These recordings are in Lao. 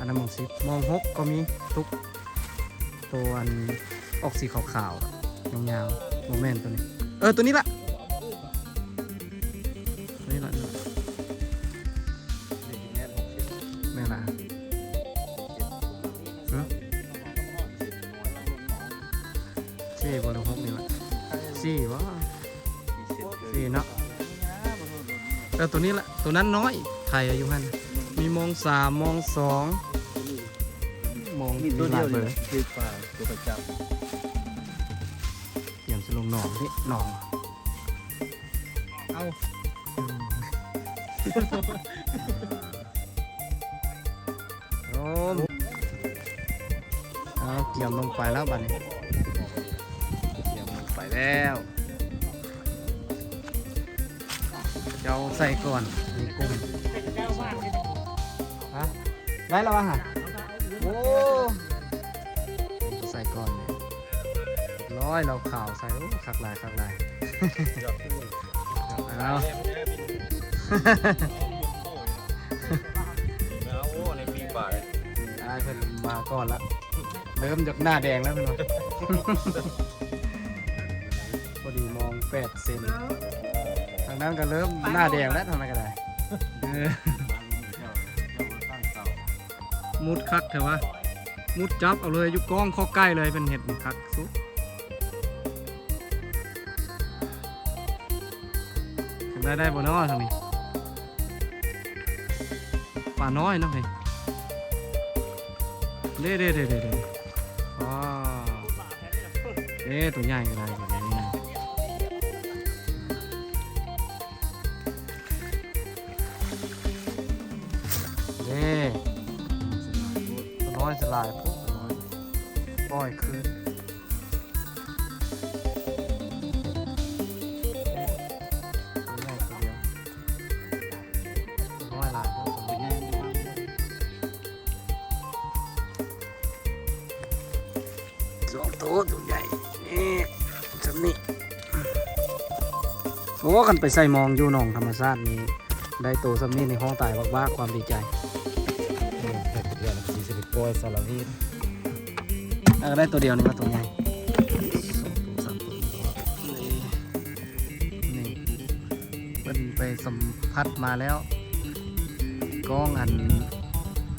ນຳມອງສິບ ມອງຫົກກໍມີຕຸກ ໂຕອັນອອກສີຂາວໆ ຍາວໆ ບໍ່ແມ່ນໂຕນີ້ ເອີ ໂຕນີ້ລະ ໂຕນີ້ລະ ນີ້ລະ ແມ່ນລະ ຫຶ ສີ່ບໍ່ ຫຼື ຫົກນີ້ລະ ສີ່ບໍ່ ສີ່ເນາະ ເອີ ໂຕນີ້ລະ ໂຕນັ້ນນ້ອຍ ໄຖຢູ່ຫັ້ນ ມີມອງສາມ ມອງສອງ ມອງມີຫຼາຍເບີ ຖືກປາ ຕົວປະຈຳ ຕຽມຊິລົງໜອງເດ້ ໜອງ ເອົາ ໂອ້ ເອົາ ກຽມລົງໄປແລ້ວບາດນີ້ ກຽມລົງໄປແລ້ວ ເຈົ້າໃສ່ກ່ອນ ມີກຸ້ງ ຮະ ໄດ້ແລ້ວຫວາຫະ ໂອ້ ໃສ່ກ່ອນ ຮ້ອຍ ເຫຼົ້າຂາວໃສ່ ໂອ້ ຄັກຫຼາຍ ຄັກຫຼາຍ ເອົາ ອ້າຍເພິ່ນມາກ່ອນລະ ເລີ່ມຈາກໜ້າແດງແລ້ວເພິ່ນວ່າ ພໍດີມອງແປດເຊັນ ທາງນັ້ນກໍເລີ່ມໜ້າແດງແລ້ວ ທາງນັ້ນກໍໄດ້ ເອີ ມຸດຄັກແທ້ວະ ມຸດຈັບເອົາເລີຍ ຢູ່ກ້ອງຄອກໄກ່ເລີຍ ເພິ່ນເຮັດນີ້ຄັກສຸດ ໄດ້ ໄດ້ບໍ່ນໍທາງນີ້ ປານ້ອຍເນາະ ເດ້ ເດ້ ເດ້ ເດ້ ອໍ ເດ້ ຕົວໃຫຍ່ກໍໄດ້ ຕົວໃຫຍ່ ເດ້ ຕົວນ້ອຍສະຫຼາຍໂພດ ຕົວນ້ອຍ ປ່ອຍຄືນ ຕົວໃຫຍ່ຕົວດຽວ ຕົວນ້ອຍຫຼາຍໂພດ ຕົວໃຫຍ່ ສອງໂຕ ຕົວໃຫຍ່ ນີ້ ສ່ຳນີ້ ໂອ້ ຄັນໄປໃສ່ມອງຢູ່ໜອງທຳມະຊາດນີ້ ໄດ້ໂຕສ່ຳນີ້ນີ້ ຮ້ອງຕາຍວາກໆ ຄວາມດີໃຈ ເອີ ໄດ້ຕົວດຽວ ຊິໄປປ່ອຍສາລະເວດ ເອີ ໄດ້ໂຕດຽວນີ້ວ່າໂຕໃຫຍ່ ສອງໂຕ ສາມໂຕ ນີ້ ນີ້ ເພິ່ນໄປສຳຜັດມາແລ້ວ ກ້ອງອັນ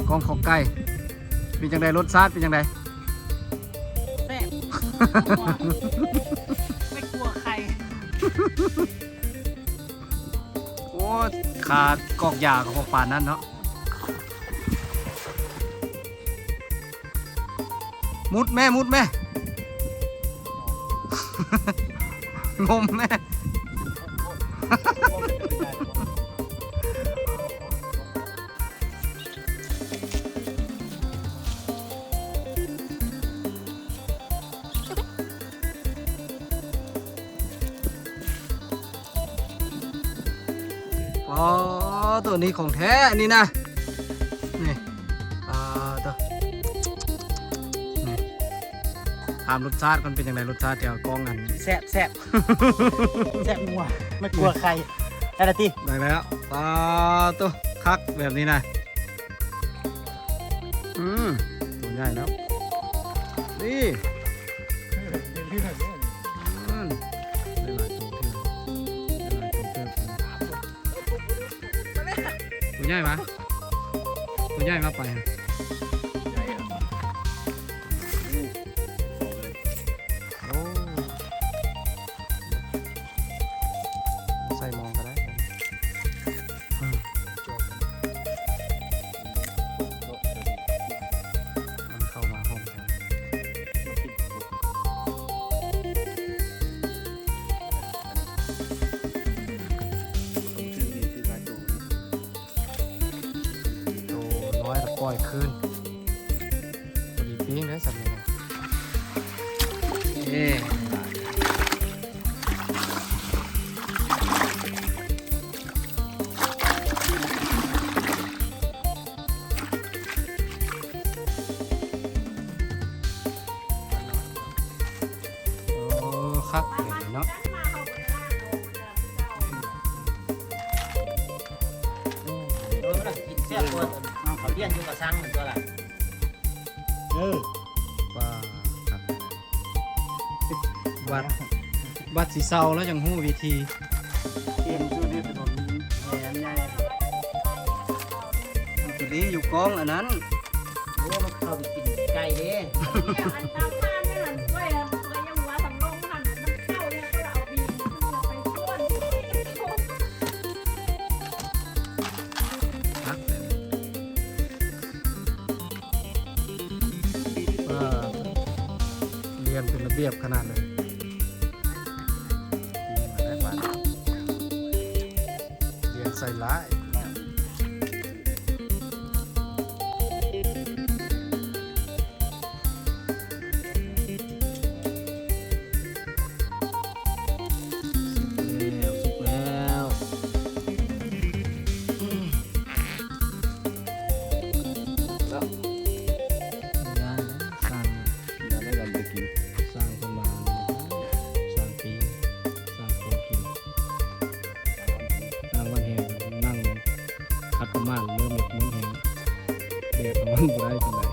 ກ້ອງເຂົ້າໄກ່ ເປັນຈັ່ງໃດ ລົດຊາດເປັນຈັ່ງໃດ? ແຊບ ໄມ່ກົວໄຂ່ ໂອ້ ຂາກອກຢາກໍບໍ່ປານນັ້ນເນາະ ມຸດແມ່ ມຸດແມ່ ງົມແມ່. ອໍ ໂຕນີ້ຂອງແທ້ອັນນີ້ນະ ນີ້ ອ່າ ໂຕ ນີ້ ຖາມລົດຊາດກ່ອນ ເປັນຈັ່ງໃດລົດຊາດ ແຖວກ້ອງອັນ ແຊບ ແຊບ ແຊບນົວ ໄມ່ກົວໄຂ່ ໄດ້ລະຕິ ໄດ້ແລ້ວ ປາໂຕ ຄັກແບບນີ້ນະ ອືມ ໂຕໃຫຍ່ແລ້ວ ນີ້ ອືມ ໄດ້ຫຼາຍໂຕເທື່ອ ໄດ້ຫຼາຍໂຕເຕີບ ໂຕໃຫຍ່ຫວາ ໂຕໃຫຍ່ຫວາໄປ ໂອ້ ໃສ່ມອງກໍໄດ້ ອືມ ມັນເຂົ້າມາຫ້ອງກັນ ໂຕນ້ອຍລະປ່ອຍຄືນ ພໍດີປີ້ງເດ້ ສ່ຳນີ້ນະ ເອີ ໂອ້ ຄັກແບບນີ້ເນາະ ເອີ ກິນແຊບກວ່າເຂົາລ້ຽງຢູ່ກະຊັງນັ້ນຕົວລະ. ເອີ ວ່າ ບັດ ບັດຊິເຊົາແລ້ວຈັ່ງຮູ້ວິທີ. ເກມຢູ່ໃນຖະໜົນແມ່ນໃຫຍ່ ມັນຊິດີຢູ່ກອງອັນນັ້ນ. ໂອ້ ມັນເຂົ້າໄປກິນໄກ່ເດ້. ອັນຕາມມານີ້ຫັ້ນ ຂ້ອຍ ຂ້ອຍຍັງວ່າສຳລົງຫັ້ນ ມັນເຂົ້າແລ້ວ ຂ້ອຍເອົາບີບຂຶ້ນມາໄປກວນ. ຄັກແຫຼະ ອ່າ ລຽນເປັນລະບຽບຂະໜາດເລີຍ. ລຽນໃສ່ຫຼາຍ ສຸກແລ້ວ ສຸກແລ້ວ ແລ້ວ ຍ່າງ ສ້າງ ຢ່າໄດ້ກັນໄປກິນ ສ້າງເພິ່ນມາ ສ້າງປີ້ງ ສ້າງຄົນກິນ ສ້າງວັນແຮງ ນັ່ງຂັດຕະໝານເລີ່ມເຮັດມັນແຮງ ແດດຮ້ອນບໍ່ໄດ້ປານໃດ.